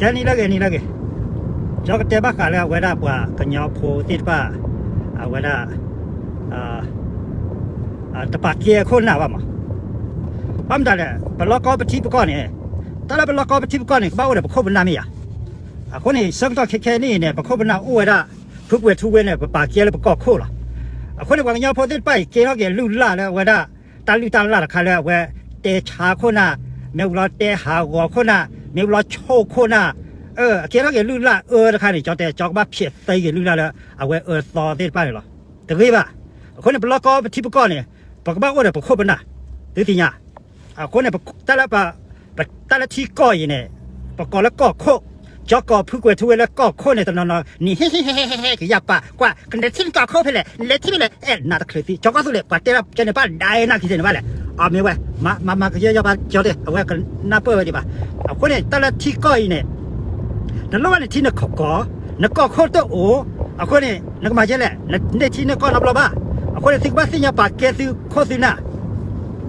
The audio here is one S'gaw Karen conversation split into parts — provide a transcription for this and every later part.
ဟဲနံၤလၢဂ့ၤ နံၤလၢဂ့ၤ, ကၠီကတဲဘၣ်ဃးလၢအဝဲဒၣ်ပှၤကညီဖိသ့ၣ်တဖၣ် အဝဲဒၣ် တပာ်ကဲအခိၣ်နၢ်ဘၣ်မး. ဘၣ်မတၤလဲၣ် ပလီၢ်ကီပထံပကီၢ်န့ၣ်, တၢ်လၢပလီၢ်ကီပထံပကီၢ်န့ၣ် ကဘၣ်အိၣ်ဒီးပခိၣ်ပနၢ်မ့ၢ်ဧါ. အဃိန့ၣ် ဆၢကတီၢ်ခဲခဲနံၣ်အံၤန့ၣ် ပခိၣ်ပနၢ်အိၣ်ဝဲဒၣ် ဖုကွဲၤထူဝ့န့ၣ် ပပာ်ကဲလၢပကီၢ်ခိၣ်လီၤ. အဃိန့ၣ် ပှၤကညီဖိသ့ၣ်တဖၣ်အံၤ ကဲထီၣ်က့ၤလုၢ်လၢ်လၢအဝဲဒၣ် တၢ်လုၢ်တၢ်လၢ်တခါလၢအဝဲ တဲဆါခိၣ်နၢ်, မ့ၢ်ဝံၤလီၤတဲဟးဂီၤခိၣ်နၢ်, မ့ၢ်ဝံၤလီၤဆိၣ်ခိၣ်နၢ်, အကဲထီၣ်က့ၤလုၢ်လၢ်အၢတခါန့ၣ် ကၠီတဲ ကၠီကဘၣ်ဖျဲးသဲက့ၤလုၢ်လၢ်လၢအဝဲအၢသီသ့ၣ်တဖၣ်န့ၣ်လီၤ. တဂ့ၤဘၣ်. အဃိန့ၣ် ပလီၢ်ကီပထံပကီၢ်န့ၣ် ပကဘၣ်အိၣ်ဒီးပခိၣ်ပနၢ်, သုသ့ၣ်ညါ. အဃိန့ၣ် တၢ်လၢ ပတၢ်လၢထံကီၢ်အံၤန့ၣ် ပကိးလၢကီၢ်ခိၣ်, ကၠီကိးဖုကွဲၤထူဝ့လၢကီၢ်ခိၣ်န့ၣ် တနီၤနီၤ နံၤဟ့ၣ်ဟ့ၣ်ဟ့ၣ်ဟ့ၣ် ကယၢ်ပာ်ကွၢ် ကနထံၣ်နကီၢ်ခိၣ်ဖဲလဲၣ် နလဲၤထံၣ်ဖဲလဲၣ် အဲၣ်နၤတချုးသံ ကၠီကီၢ်သူလ့ၤ ပှၤတဲဒၣ်ကဲန့ၣ် ဘၣ်ဒၣ်နၢ်ခံစ့ၢ်န့ၣ်ဘၣ်လဲၣ်. အမ့ၢ်ဝဲ မၤမၤကယီယီဘၣ်ကၠီတဲ အဝဲကနၢ်ပၢၢ်ဝဲဒံးဘၣ်. အဃိန့ၣ် တၢ်လၢထံကီၢ်အံၤန့ၣ် နလိၣ်ဘၣ်နထံနကီၢ်, နကီၢ်ခိၣ်တအိၣ်, အဃိန့ၣ် နကမၤဒ်လဲၣ်, နထံနကီၢ်နီတဘျီဘၣ်. အဃိန့ၣ် သုကဘၣ်သ့ၣ်ညါပာ်ကဲသုခိၣ်သုနၢ်.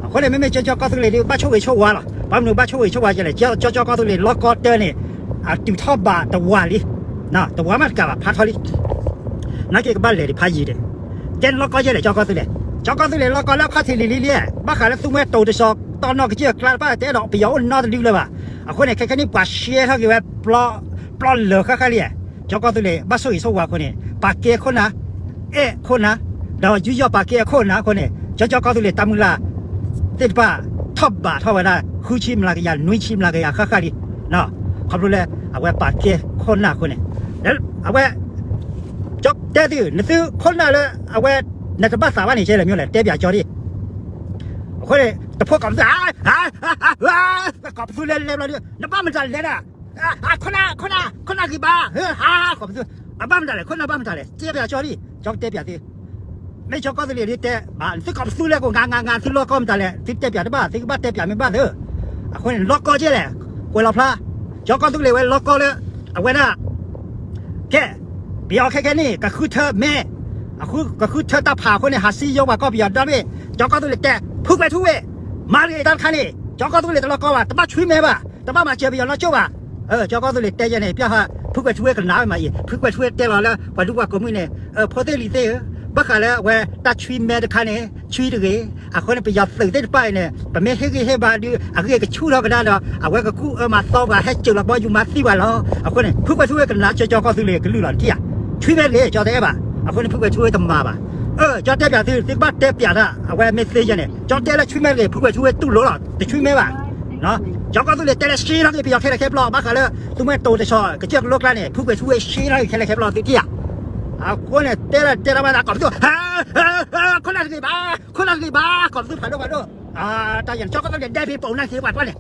အဃိန့ၣ် မ့မ့ၢ်ကၠီကၠီကီၢ်သူလ့ၤဒ် ဘၣ်ဆိၣ်ဂ့ၤဆိၣ်ဝါလီၤ. ဘၣ်မနုၤဘၣ်ဆိၣ်ဂ့ၤဆိၣ်ဝါဒ်လဲၣ်, ကၠီကၠီကီၢ်သူလ့ၤလီၢ်ကီတၢန့ၣ် အတုၤထီၣ်ဘးတဝးလံ, တဝးမးတကးဘၣ် ဖးထီလံ. နာ်က့ကဘၣ်လဲၤဒံးဖးယံၤဒံး, ကဲန့ၣ်လီၢ်ကီယဲလဲၣ် ကၠီကီၢ်သူလ့ၤ, ကၠီကီၢ်သူလ့ၤလီၢ်ကီလၢအခီၣ်ထံးလံၤလံၤလံ, ဘၣ်ဃးလၢသူမှဲတိၤတစီၤ တီၢ်နီၢ်ကစၢၢ်အကျါတဖၣ် တအဲၣ်ဒိးပယီၤအိၣ်နီတဒုလၢၤဘၣ်. အဃိန့ၣ် ခဲခဲနံၣ်ပှၤရှဲထီၣ်က့ၤဝဲ ပျီလၢာ်ဃၣ်ဃၣ်လံ, ကၠီကီၢ်သူလ့ၤ ဘၣ်ဆိၣ်ဂ့ၤဆိၣ်ဝါအဃိန့ၣ် ပာ်ကဲခိၣ်နၢ်, အဲၣ်ခိၣ်နၢ်, ဒီးယူးယီၣ်ပာ်ကဲအခိၣ်နၢ်အဃိန့ၣ် ကၠီကၠီကီၢ်သူလ့ၤတၢ်မုၢ်လၢ် သ့ၣ်တဖၣ် ထီၣ်ဘးထီၣ်ဝဲဒၣ် ဃုဆံမျးကယၤ နွံဆံမျးကယၤဃၣ်ဃၣ်လံ, ခီဖျိလၢ အဝဲပာ်ကဲခိၣ်နၢ်အဃိန့ၣ်, အဝဲ ကၠီတဲသု နသုခိၣ်နၢ်လၢ အဝဲ နတဘၣ်သးဘၣ်န့ၣ် ကဲလဲၣ်မ့ၢ်လဲၣ် တဲပၠးကၠီဒံး. အဃိန့ၣ် တဖိကီးပသူ ကီးပသူလဲၤလဲၤဘျီဒုး နဘၣ်မတၤလဲၤဒၣ်, ခိၣ်နၢ် ခိၣ်နၢ် ခိၣ်နၢ်ဂ့ၤဘၣ်, ဟး ကီးပသူ အဘၣ်မတၤလဲၣ် ခိၣ်နၢ်ဘၣ်မတၤလဲၣ် တဲပၠးကၠီဒံး, ကၠီကတဲပၠးသု မ့ၢ်ကၠီကီၢ်သူလ့ၤဒ်တဲ ဘၣ် သုကီးပသူလဲၤကိး ငါ ငါ ငါ သုလီၢ်ကီမတၤလဲၣ် သုတဲပၠးတဘၣ် သုကဘၣ်တဲပၠးမ့ၢ်ဘၣ်သု. အဃိန့ၣ် လီၢ်ကီကဲလဲၣ် ကွဲးလီၤဖျါ, ကၠီကီၢ်သူလ့ၤဝဲလီၢ်ကီလၢ အဝဲဒၣ် ကဲ ပယီၤခဲခဲနံၣ် ကဃုထၢမဲ အဃု ကဃုထၢတၢ်ဖးအဃိန့ၣ် ဟးစံယိပှၤကီၢ်ပယီၤဒီဘ့ၣ်, ကၠီကီၢ်သူလ့ၤတဲ ဖုကွဲၤထူဝ့ မၤတဂ့ၤတၢ်တခါန့ၣ် ကၠီကီၢ်သူလ့ၤတလီၢ်ကီဘၣ် တဘၣ်ဆွံမဲဘၣ် တဘၣ်မၤစၢၤပယီၤနီကၠိၣ်ဘၣ်. ကၠီကီၢ်သူလ့ၤတဲယဲန့ၣ် ပျၢ်ဟး ဖုကွဲၤထူဝ့ကနၣ်ဝဲမးအံၤ ဖုကွဲၤထူဝ့တဲလီၤလၢ ပှၤဒူပှၤကိးမုၢ်န့ၣ် ဖိသ့ၣ်လံၤသ့ၣ်ဧၢ, ဘၣ်ဃးလၢအဝဲတၢ်ဆွံမဲတခါန့ၣ် ဆွံတဂ့ၤ, အဃိန့ၣ် ပယီၤသုးသ့ၣ်တဖၣ်အံၤန့ၣ် ပမ့ၢ်ဟ့ၣ်ဂံၢ်ဟ့ၣ်ဘါဒုး အဂ့ၢ်ကဆူၣ်ထီၣ်ကဒါဒီး အဝဲကကူၣ်အၢမၤသီပှၤ ဟဲစၢၤလီၤဘီယူၤမၤသံပှၤလီၤ. အဃိန့ၣ် ဖုကွဲၤထူဝ့ကနၣ်ကၠီကၠီကီၢ်သူလ့ၤကလုၢ်လီၤ နထံၣ်ဧါ, ဆွံမဲတဂ့ၤ ကၠီတအဲၣ်ဘၣ်. အဃိန့ၣ် ဖုကွဲၤထူဝ့တမၤဘၣ်. အၢ ကၠီတဲပၠးသု သုကဘၣ်တဲပၠးတၢ် အဝဲမ့ၢ်သ့ယဲန့ၣ် ကၠီတဲလၢဆွံမဲတဂ့ၤ ဖုကွဲၤထူဝ့တူၢ်လိာ်လီၤ တဆွံမဲဘၣ်. ကၠီကီၢ်သူလ့ၤတဲလၢရှဲထီၣ်က့ၤပယီၤခဲလၢာ်ခဲပျီ ဘၣ်ဃးလၢ သူမှဲတိၤတဆီ ကစၢၢ်ကလိကျါန့ၣ် ဖုကွဲၤထူဝ့ရှဲထီၣ်က့ၤခဲလၢာ်ခဲပျီသုထံၣ်ဧါ. အဃိန့ၣ် တဲလၢတဲလၢဘၣ်သး ကီးပသူ ခိၣ်နၢ်တဂ့ၤဘၣ် ခိၣ်နၢ်တဂ့ၤဘၣ် ကီးပသူဖးဒိၣ်ဖးဒိၣ် တၢ်ယဲန့ၣ် ကၠီကီၢ်သူလ့ၤဒဲဖံးပိာ်နၢ်သ့ပှၤကွၢ်န့ၣ်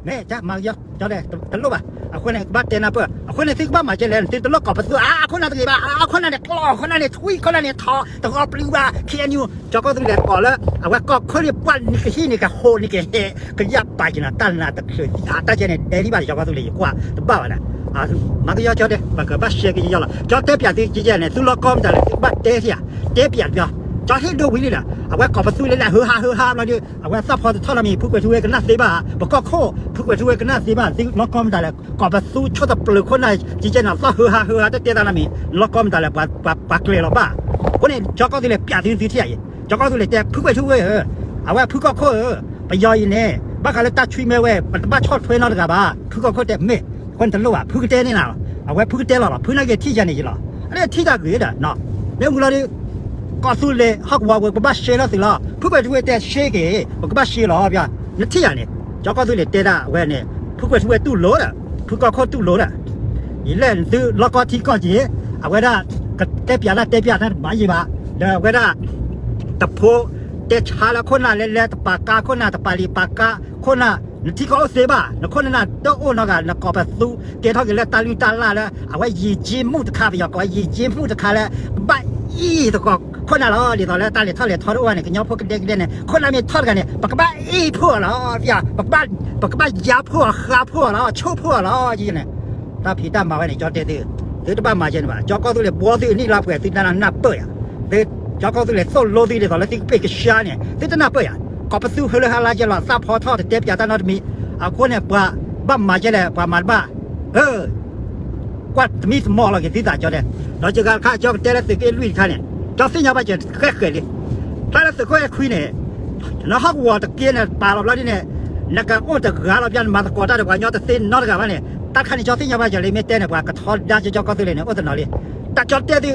မ့ၢ်တၢ်မၤကယီကၠီတဲ တလိၣ်ဘၣ်. အဃိန့ၣ် ကဘၣ်တဲနၢ်ပၢၢ် အဃိန့ၣ် သုကဘၣ်မၤကဲလဲၣ် သုတလိၣ်ကီးပသူ အခိၣ်နၢ်တဂ့ၤဘၣ် အခိၣ်နၢ်န့ၣ် ကျီၢ် ခိၣ်နၢ်န့ၣ် ထွံၣ် ခိၣ်နၢ်န့ၣ် ထီ တဂီၤပျံၤဘၣ် ခ့ၣ်အဲၣ်ယူၣ် ကၠီကီၢ်သူလ့ၤကိးလၢ အဝဲကီၢ်ခိၣ်န့ၣ် ပှၢ်နကဟံၣ်န့ၣ် ကဟိးန့ၣ်ကဟဲ ကယၢ်ပာ်က့ၤနၤတၢ်နးတချုးသံ အတၢ်ကဲန့ၣ် ဒဲလံဘၣ် ကၠီကီၢ်သူလ့ၤ ယကွၢ်တဘၣ်ဘၣ်ဒီး မၤကယီကၠီတဲ ပကဘၣ်ရှဲကယီလီၤ ကၠီတဲပၠးသုကဲန့ၣ် သုလီၢ်ကီမတၤလဲၣ် သုကဘၣ်တဲထံၣ်ဧါ တဲပၠးတဘျီ ကၠီဟ့ၣ်ဒိဝံၤလံဒီး အဝဲကီးပသူလဲၤလဲၤ ဟၢဟါဟၢဟါဘျီဒီး အဝဲသၣ်ဖီတထီၣ်နီတမံၤ ဖုကွဲၤထူဝ့ကနၣ်သ့ဘၣ် ပကီၢ်ခိၣ် ဖုကွဲၤထူဝ့ကနၣ်သ့ဘၣ် သုလီၢ်ကီမတၤလဲၣ် ကီးပသူဆိၣ်တပျုၤခိၣ်နၢ် ကဲန့ၣ် သီၣ်ဟၢဟါဟၢဟါတတဲသးနီတမံၤ လီၢ်ကီမတၤလဲၣ် ပှၤကျဲၤလီၤဘၣ်. အဃိန့ၣ် ကၠီကီၢ်သူလ့ၤပၠးသုသုထံၣ်ဧါအံၤ ကၠီကီၢ်သူလ့ၤတဲ ဖုကွဲၤထူဝ့ဧၢ အဝဲဖုကီၢ်ခိၣ်ဧၢ ပယီၤအံၤန့ၣ် ဘၣ်ဃးလၢတၢ်ဆွံမဲဝဲ ပတဘၣ်ဆီၣ်ထွဲနီတဂၤဘၣ် ဖုကီၢ်ခိၣ်တဲမ့ၢ် အဃိန့ၣ်တလိၣ်ဘၣ် ဖုကတဲန့ၣ်လီၤ အဝဲဖုကတဲလီၤလီၤ ဖုနာ်က့ၤထံၣ်ယၤန့ၣ်ယလီၤ အန့ၣ်ထံၣ်တၢ်ဂ့ၤဒီး မ့ၢ်မုၢ်လီၤဒုး ကီၢ်သူလ့ၤဟီၣ်ကဝီၤဝဲ ပဘၣ်ရှဲလီၤသုးလီၤ ဖုကွဲၤထူဝ့တဲရှဲက့ၤ ပကဘၣ်ရှဲလီၤ နထံၣ်ယၤန့ၣ် ကၠီကီၢ်သူလ့ၤတဲဒၣ်ဝဲန့ၣ် ဖုကွဲၤထူဝ့တူၢ်လိာ်ဒီး ဖုကီၢ်ခိၣ်တူၢ်လိာ်ဒီး ယလဲၣ်သုလီၢ်ကီထံကီၢ်က့ၤ အဝဲဒၣ် ကတဲပၠးတၢ်တဲပၠးတၢ်တဘၣ်ယံၤဘၣ် ဒီးအဝဲဒၣ် တဖိ တဲဆါလၢခိၣ်နၢ်လဲၤလဲၤ တပာ်ကါခိၣ်နၢ် တပာ်လံာ်ပာ်ကါခိၣ်နၢ် နထံကီၢ်အိၣ်သ့ဘၣ် နခိၣ်နၢ်တအိၣ်နီတဂၤ နကီးပသူ ကဲထီၣ်က့ၤလၢတၢ်လုၢ်တၢ်လၢ်လၢ အဝဲယဉ်ကျေးမှုတခါ ပယီၤကိးဝဲယဉ်ကျေးမှုတခါလၢ ကဘၣ်အံၣ်သကိး ခိၣ်နၢ်လီၤ ဒ်သိးလၢတၢ်လဲၤထီၣ်လဲၤထီတအိၣ်ဘၣ်န့ၣ် ကညီဖိကဒဲကဒဲန့ၣ် ခိၣ်နၢ်မ့ၢ်ထီၣ်တဂၤန့ၣ် ပကဘၣ်အံၣ်ဖှိၣ်အီၤလီၤ ပကဘၣ်ယါဖှိၣ်အီၤ ဃါဖှိၣ်အီၤလီၤ ဆိၣ်ဖှိၣ်အီၤလီၤ ယံၤန့ၣ် တၢ်ဖံးတၢ်မၤဝဲန့ၣ် ကၠီတဲသု သုတဘၣ်မၤယဲန့ၣ်ဘၣ် ကၠီကီၢ်သူလ့ၤဘှီသုအနံၣ်လါပှဲၤ သုတနၢ်ပၢၢ်ယၤ သု ကၠီကီၢ်သူလ့ၤသိၣ်လိသုဒ်သိးလၢသုကပ့ၢ်ကဆှါန့ၣ် သုတနၢ်ပၢၢ်ယၤ ကီးပသူဟၢလၢဟါလါယဲလီၤ သးဖီထီၣ်တတဲပၠးတၢ်နီတမံၤ အဃိန့ၣ် ပှၤဘၣ်မၤယဲလဲၣ် ပှၤမၤတဘၣ် ကွၢ်တမံၤတမီၢ်လီၤက့ၤသုသးကၠီတဲ, ဒီးယဂၤတခါကၠီကတဲလၢသုးက့လွံၢ်တခါန့ၣ်, ကၠီသ့ၣ်ညါဘၣ်ကၠီဃဲဃဲလံ, တၢ်လၢသုးခိၣ်အဲၣ်ခွံန့ၣ်, နဟီၣ်ကဝီၤတက့ၢ်န့ၣ် ပာ်လီၤဘျီဒ်န့ၣ်, နကအိၣ်တဂၤလီၤဘၣ် နမၤသကိးတၢ်ဒီးပှၤကညီတသ့နီတဂၤဘၣ်န့ၣ်, တၢ်တခါန့ၣ် ကၠီသ့ၣ်ညါဘၣ်ကၠီလံ မ့ၢ်တဲန့ၣ် ပှၤကထီဒါကၠီကၠီကီၢ်သူလ့ၤန့ၣ် အိၣ်တနီၤလံ, တၢ်ကၠီတဲသု,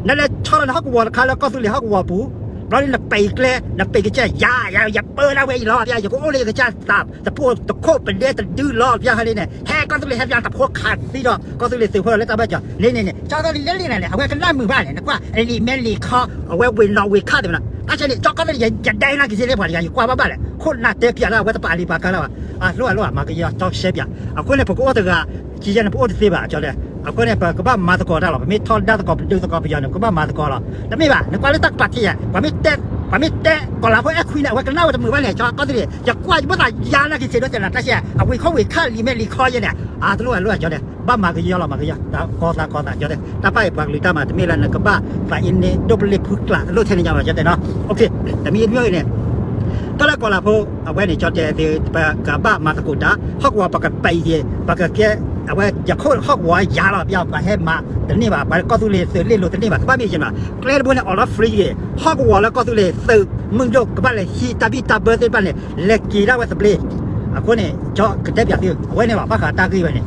နလဲၤဆီလီၤနဟီၣ်ကဝီၤတခါလၢကီၢ်သူလ့ၤဟီၣ်ကဝီၤပူၤ, ဘျီဒ်နပံာ်ကျဲ နပံာ်ကစၢ်ယၤ ယပၢဒၣ်ဝဲအံၤလီၤ ယကအိၣ်လၢယကစၢ်သး တဖိတခိၣ်ပဒဲတဒုလီၤ ပျၢ်ဟဲလံန့ၣ် ဟဲကီၢ်သူလ့ၤဟဲပျၢ်တဖိခးသံဒီး ကီၢ်သူလ့ၤသုးဖိလၢတၢ်ဘၣ်ကၠီ န့ၣ်န့ၣ်န့ၣ် ကၠီကီၢ်သူလ့ၤလၢလံန့ၣ် အဝဲကနၣ်မုာ်ဘၣ်န့ၣ် နကွၢ် လံာ်မဲလံာ်ခီ အဝဲဝ့ၤနီၣ်ဝ့ၤခါသ့ၣ်မနၤ တၢ်ဆဲန့ၣ် ကၠီကီၢ်သူလ့ၤ ယဒဲနၤက့ၤစ့လၢပှၤတဂၤ ယကွၢ်ဘၣ်ဘၣ်လဲၣ် ခိၣ်နၢ်တဲပျးလၢအဝဲတပာ်လံပာ်ကါလၢၤဘၣ် အလိၣ်အလိၣ် မၤကယီ ကၠီကရှဲပျး အဃိန့ၣ် ပကအိၣ်တဂၤ ကံယဲန့ၣ် ပအိၣ်တသ့ဘၣ် ကၠီတဲ အဃိန့ၣ် ပကဘၣ်မၤသကိးတၢ်လီၤ ပမ့ၢ်ထီဒါသကိးပဒုးသကိးပယီၤန့ၣ် ပကဘၣ်မၤသကိးလီၤ တမ့ၢ်ဘၣ် နကွၢ်လၢတၢ်ကပာ်ထံၣ်ယဲ ပှၤမ့ၢ်တဲ ပှၤမ့ၢ်တဲ ကီၢ်လၤဖိအဲၣ်ခွံန့ၣ် အဝဲကနၣ်ဝဲတမုာ်ဘၣ်န့ၣ် ကၠီကီၢ်သူလ့ၤ ယကွၢ်ယဘၣ်သးယါနာ်က့ၤစ့ဒိးတဲနၤ တၢ်ဆဲ အဝ့ၤခီၣ်ဝ့ၤခါလံာ်မဲလံာ်ခီယဲန့ၣ် အတလိၣ်အလိၣ် ကၠီတဲ ဘၣ်မၤကယီလီၤ မၤကယီ ကီသးကီသး ကၠီတဲ တၢ်ပၢ်အံၤပှၤကလုာ်တၢ်မၤ တမ့ၢ်လၢနကဘၣ်သးအ့န့ၣ် ဒိၣ်ပလ့ၣ်ဖုကျး တလိၣ်ထဲန့ၣ်ညါဘၣ် ကၠီတဲနီၤ တမံၤတမံၤအံၤန့ၣ် တၢ်လၢကီၢ်လၤဖိ အဝဲန့ၣ် ကၠီတဲ ပကဘၣ်မၤသကိးတၢ် ဟီၣ်ကဝီၤပကပံာ်က့ၤ ပကကဲ အဝဲယခိၣ်ဟီၣ်ကဝီၤယၤလီၤ ပျၢ်ပှၤဟဲမၤတန့ၢ်ဘၣ် ပှၤကီၢ်သူလ့ၤသုးလ့ၣ်လိၤတန့ၢ်ဘၣ် ကဘၣ်မ့ၢ်ယဲၢ်ဘၣ် ကျဲတဘိန့ၣ် အီၤလီၤ free က့ၤ ဟီၣ်ကဝီၤလၢကီၢ်သူလ့ၤသုးမုၢ်ဒိၣ် ကဘၣ်လဲၤဟံးတၢ်ဘံၣ်တၢ်ဘၢသ့ၣ်တဖၣ်န့ၣ် လဲၤက့ၤဒၣ်ဝဲသဘျ့ အဃိန့ၣ် ကၠီကတဲပျးသု အဝဲန့ၣ်ဘၣ် ဘၣ်ဃးတၢ်ဂ့ၢ်ဝဲန့ၣ်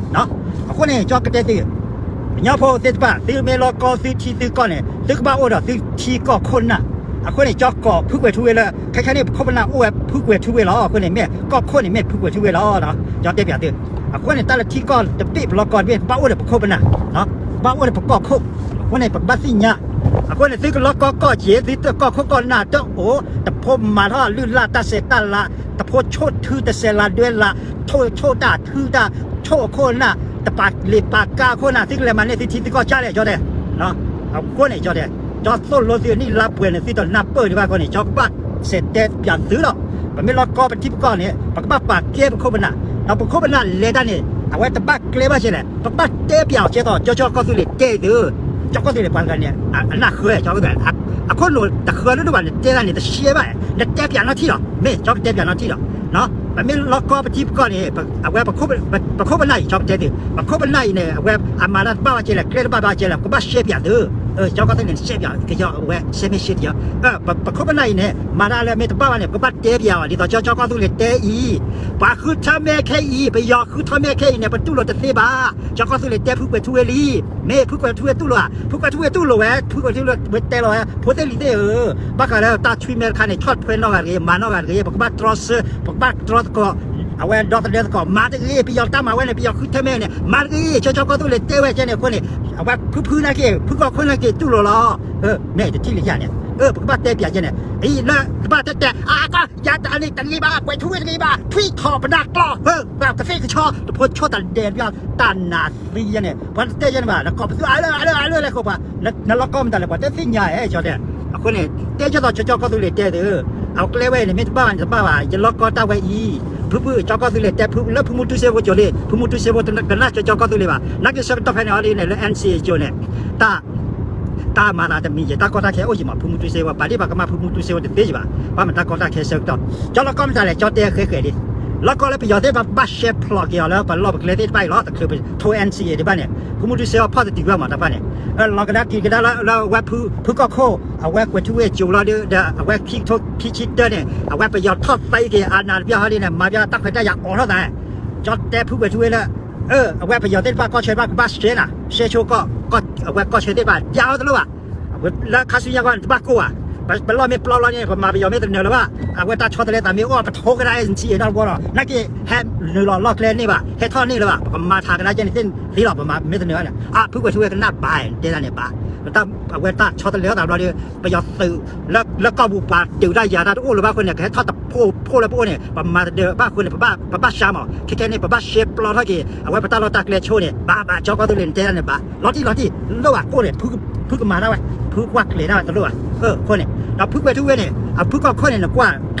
အဃိန့ၣ် ကၠီကတဲသု ကညီဖိသ့ၣ်တဖၣ် သုမ့ၢ်လီၤကီသုထံသုကီၢ်န့ၣ် သုကဘၣ်အိၣ်ဒီးသုထံကီၢ်ခိၣ်နၢ် အဃိန့ၣ် ကၠီကိးဖုကွဲၤထူဝ့လၢ ခဲခဲန့ၣ် ပခိၣ်ပနၢ်အိၣ်ဝဲဖုကွဲၤထူဝ့လီၤ အဃိန့ၣ် မ့ၢ်ကီၢ်ခိၣ်န့ၣ် မ့ၢ်ဖုကွဲၤထူဝ့လီၤ ကၠီတဲပျးသု အဃိန့ၣ် တၢ်လၢထံကီၢ်တဘ့ၣ်ပလီၤကီတဘ့ၣ် ပဘၣ်အိၣ်ဒီးပခိၣ်ပနၢ် ပဘၣ်အိၣ်ဒီးပကီၢ်ခိၣ် အဃိန့ၣ် ပကဘၣ်သ့ၣ်ညါ အဃိန့ၣ် သုကလီၤကီကီၢ်က့ၤ သုတကီၢ်ခိၣ်ကီၢ်နၢ်တအိၣ် တဖိမၤထီၣ်လုၢ်လၢ်တၢ်ဆဲးတၢ်လၤ တဖိဆိၣ်ထုတစဲးလၤဒွဲလၤ ထိၣ်ဆိၣ်တၢ်ထုတၢ် ဆိၣ်အခိၣ်နၢ် တပာ်လ့ၤပာ်ကါအခိၣ်နၢ် သုကလဲၤမၤန့ၢ်သုထံသုကီၢ်ကၢ်လဲၣ် ကၠီတဲ အဃိန့ၣ် ကၠီတဲ ကၠီသိၣ်လိသုအနံၣ်လါပှဲၤန့ၣ် သုတနၢ်ပၢၢ်ဒံးဘၣ်အဃိန့ၣ် ကၠီကဘၣ်စဲးတဲပျးသုလီၤ ပမ့ၢ်လီၤကီပထံပကီၢ်န့ၣ် ပကဘၣ်ပာ်ကဲပခိၣ်ပနၢ် ဒီးပခိၣ်ပနၢ်လဲၤတၢ်န့ၣ် အဝဲတဘၣ်ကျဲဘၣ်ကဲလဲၣ် ပကဘၣ်တဲပျးအီၤကဲသိး ကၠီကၠီကီၢ်သူလ့ၤတဲသု ကၠီကီၢ်သူလ့ၤပှၤတဂၤန့ၣ် အနၢ်ဃၢ ကၠီကီၢ်သူလ့ၤ အခိၣ်နူာ်တဃၢလၢဒိၣ်ဘၣ်န့ၣ် တဲတၢ်န့ၣ် တရှဲဘၣ် နတဲပျးနီၢ်ထံၣ်လီၤ မ့ၢ်ကၠီကတဲပျးနီၢ်ထံၣ်လီၤ ပမ့ၢ်လီၤကီပထံပကီၢ်န့ၣ် အဝဲ ပခိၣ်ပနၢ်အံၤ ကၠီကတဲသု ပခိၣ်ပနၢ်အံၤန့ၣ် အဝဲအမၤတၢ်တဘၣ်ဘၣ်ကဲလဲၣ် ကျဲတဘၣ်ဘၣ်ကဲလဲၣ် ပကဘၣ်ရှဲပျးသု ကၠီကီၢ်သူလ့ၤန့ၣ် ရှဲပျး ကၠီအဝဲ ရှဲမ့ၢ်ရှဲတယီ ပခိၣ်ပနၢ်အံၤန့ၣ် မၤတၢ်လၢမ့ၢ်တဘၣ်ဘၣ်န့ၣ် ပကဘၣ်တဲပျးအီၤ ဒ်သိးကၠီကၠီကီၢ်သူလ့ၤတဲအံၤ ပှၤဃုထၢမဲခဲအံၤ ပယီၤဃုထၢမဲခဲအံၤန့ၣ် ပတူၢ်လိာ်တသ့ဘၣ် ကၠီကီၢ်သူလ့ၤတဲဖုကွဲၤထူဝ့လံ မ့ၢ်ဖုကွဲၤထူဝ့တူၢ်လိာ်ဧါ ဖုကွဲၤထူဝ့တူၢ်လိာ်ဝဲ ဖုကွဲၤထူဝ့ဝဲတဲလီၤဝဲ ဖိသ့ၣ်လံၤသ့ၣ်ဧၢ ဘၣ်ဃးလၢတၢ်ဆွံမဲတခါန့ၣ် ဆီၣ်ထွဲနီၢ်ဂၤတဂ့ၤ မၤနီၢ်ဂၤတဂ့ၤ ပကဘၣ်တြီဆၢ ပကဘၣ်တြီသကိး အဝဲဒီသဒၢသကိး မၤတဂ့ၤ ပယီၤတၢ်မၤဝဲန့ၣ် ပယီၤဃုထၢမဲန့ၣ် မၤတဂ့ၤ ကၠီကၠီကီၢ်သူလ့ၤတဲဝဲကဲန့ၣ်အဃိန့ၣ် အဝဲဖုဖုနာ်က့ ဖုကီၢ်ခိၣ်နာ်က့ တူၢ်လိာ်လီၤ မ့ၢ်တထံၣ်လံယၤန့ၣ် ပကဘၣ်တဲပျးကဲန့ၣ် အံၤလၢတဘၣ်တဲတဲ အကီၢ် ယၤတၢ်န့ၣ်တဂ့ၤဘၣ် ကွဲၤထူဝ့တဂ့ၤဘၣ် ထွံၣ်ထီၣ်ပနၢ်ကျီၢ် ကသ့ၣ်ကဆီ တဖိဆိတဒဲး တၢ်နးသံယဲန့ၣ် ပှၤတတဲယဲန့ၣ်ဘၣ် နကိးပသူအါလၢအါလၢအါလၢလဲၣ်ဃိပှၤ နလီၤကီမတၤလဲၣ် ပှၤတဲသ့ၣ်ညါအဲၣ်ကၠီတဲ အဃိန့ၣ် တဲကဲသိးကၠီကၠီကီၢ်သူလ့ၤတဲသု အကျဲဝဲအံၤန့ၣ် မ့ၢ်တဘၣ်ဘၣ်န့ၣ်တဘၣ်ဘၣ် ယလီၤကီတၢ်ဝဲအံၤ ဖုဖုကၠီကီၢ်သူလ့ၤတဲဖုလၢဖုမူတူစ့ဖိကၠိလံ ဖုမူတူစ့ဖိတကနၣ်ကၠီကၠီကီၢ်သူလ့ၤဘၣ် နာ်က့ဆၢကတီၢ်ဖဲန့ၣ်အီၤလံန့ၣ် လၢ NCA ကၠိန့ၣ် တၢ် တၢ်မၤသးတမံၤယဲၢ် တၢ်ကီတၢ်ခဲအိၣ်ယံၤမး ဖုမူတူစ့ဖိ ပာ်ဒံးပှၤကမၣ်ဖုမူတူစ့ဖိတသ့ယံၤဘၣ် ဘၣ်မတၢ်ကီတၢ်ခဲဆၢကတီၢ် ကၠီလီၤကီမတၤလဲၣ် ကၠီတဲဃဲဃဲလံ လီၤကီလၢပယီၤသ့ၣ်တဖၣ် ပဘၣ်ရှဲဖျိးက့ၤအီၤလၢပလီၢ်ပကျဲသ့ၣ်တဖၣ်အံၤလီၤ တချုးပထိ NCA ဒံးဘၣ်န့ၣ် ဖုမူတူစ့ဖိဖီၣ်တတုၤဘၣ်မးတၢ်ဖၣ်န့ၣ် လီၤကဒါက့ၤကဒါလၢဝဲဖု ဖုကီၢ်ခိၣ် အဝဲကွဲၤထူဝ့ၣ်ကၠိလီၤဒီး အဝဲခံကထိခံဆံတၢန့ၣ် အဝဲပယီၤထီၣ်သဲက့ၤအနးတဘျီဟီဒ်န့ၣ် မၤဘၣ်တၢ်ခွဲးတၢ်ယာ်အိးထီၣ်သး ကၠီတဲဖုကွဲၤထူဝ့ၣ်လၢ အဝဲပယီၤသ့ၣ်တဖၣ်ကီၢ်ဆၢတဖၣ် ကဘၣ်ရှဲနၤ ရှဲဆိကီၢ် အဝဲကီၢ်ဆၢသ့ၣ်တဖၣ် ယါအီၤတလိၣ်ဘၣ် လၢခါဆူညါကီၢ်န့ၣ် တဘၣ်ကိၢ်ဘၣ် ပလီၢ်မ့ၢ်ပျီလီၤန့ၣ် ပမၤပယီၤမ့ၢ်တနၢၤလၢၤဘၣ် အဝဲတၢ်ဆီတလဲသးမ့ၢ်အိၣ် ပထိကဒါ NCA နီတဘျီဒီး နာ်က့ ဟဲနုာ်လီၤလီၢ်ကျဲန့ၢ်ဘၣ် ဟဲထီၣ်န့ၢ်လၢၤဘၣ် ပကမၤထးကဒါကဲန့ၣ်သ့ၣ်သ့လီၤ ပမၤမ့ၢ်တနၢၤန့ၣ် အဖုကွဲၤထူဝ့ၣ်ကနၣ်ဘၣ် တဲဒၣ်န့ၣ်ဘၣ် အဝဲတၢ်ဆီတလဲသးဘျီဒီး ပယီၤသုး လၢကီၢ်ပူၤပှၤဒုးတၢ်ယၤတၢ်တအိၣ်လၢၤဘၣ်အဃိန့ၣ် ကဟဲထီၣ်တဖိးဖိးလၢပအိၣ်န့ၣ် ပမၤတဒၢးဘၣ်အဃိန့ၣ် ပဘၣ်ရှဲမး ခဲခဲန့ၣ် ပဘၣ်ရှဲပျီထီၣ်က့ၤ အဝဲပတၢ်လီၢ်တၢ်ကျဲဆိန့ၣ် ဘၣ်ဘၣ် ကၠီကီၢ်သူလ့ၤန့ၣ်တဲဒၣ်န့ၣ်ဘၣ် လီၤတံၢ်လီၤတံၢ် လိၣ်ဘၣ်ကိၢ်န့ၣ် ဖုကမၤတၢ်ဝဲ ဖုကွၢ်ကျဲၤတၢ်ဝဲတလိၣ်ဘၣ် အဃိန့ၣ် ဒီးဖုကွဲၤထူဝ့ၣ်န့ၣ် အဖုကီၢ်ခိၣ်န့ၣ် နကွၢ်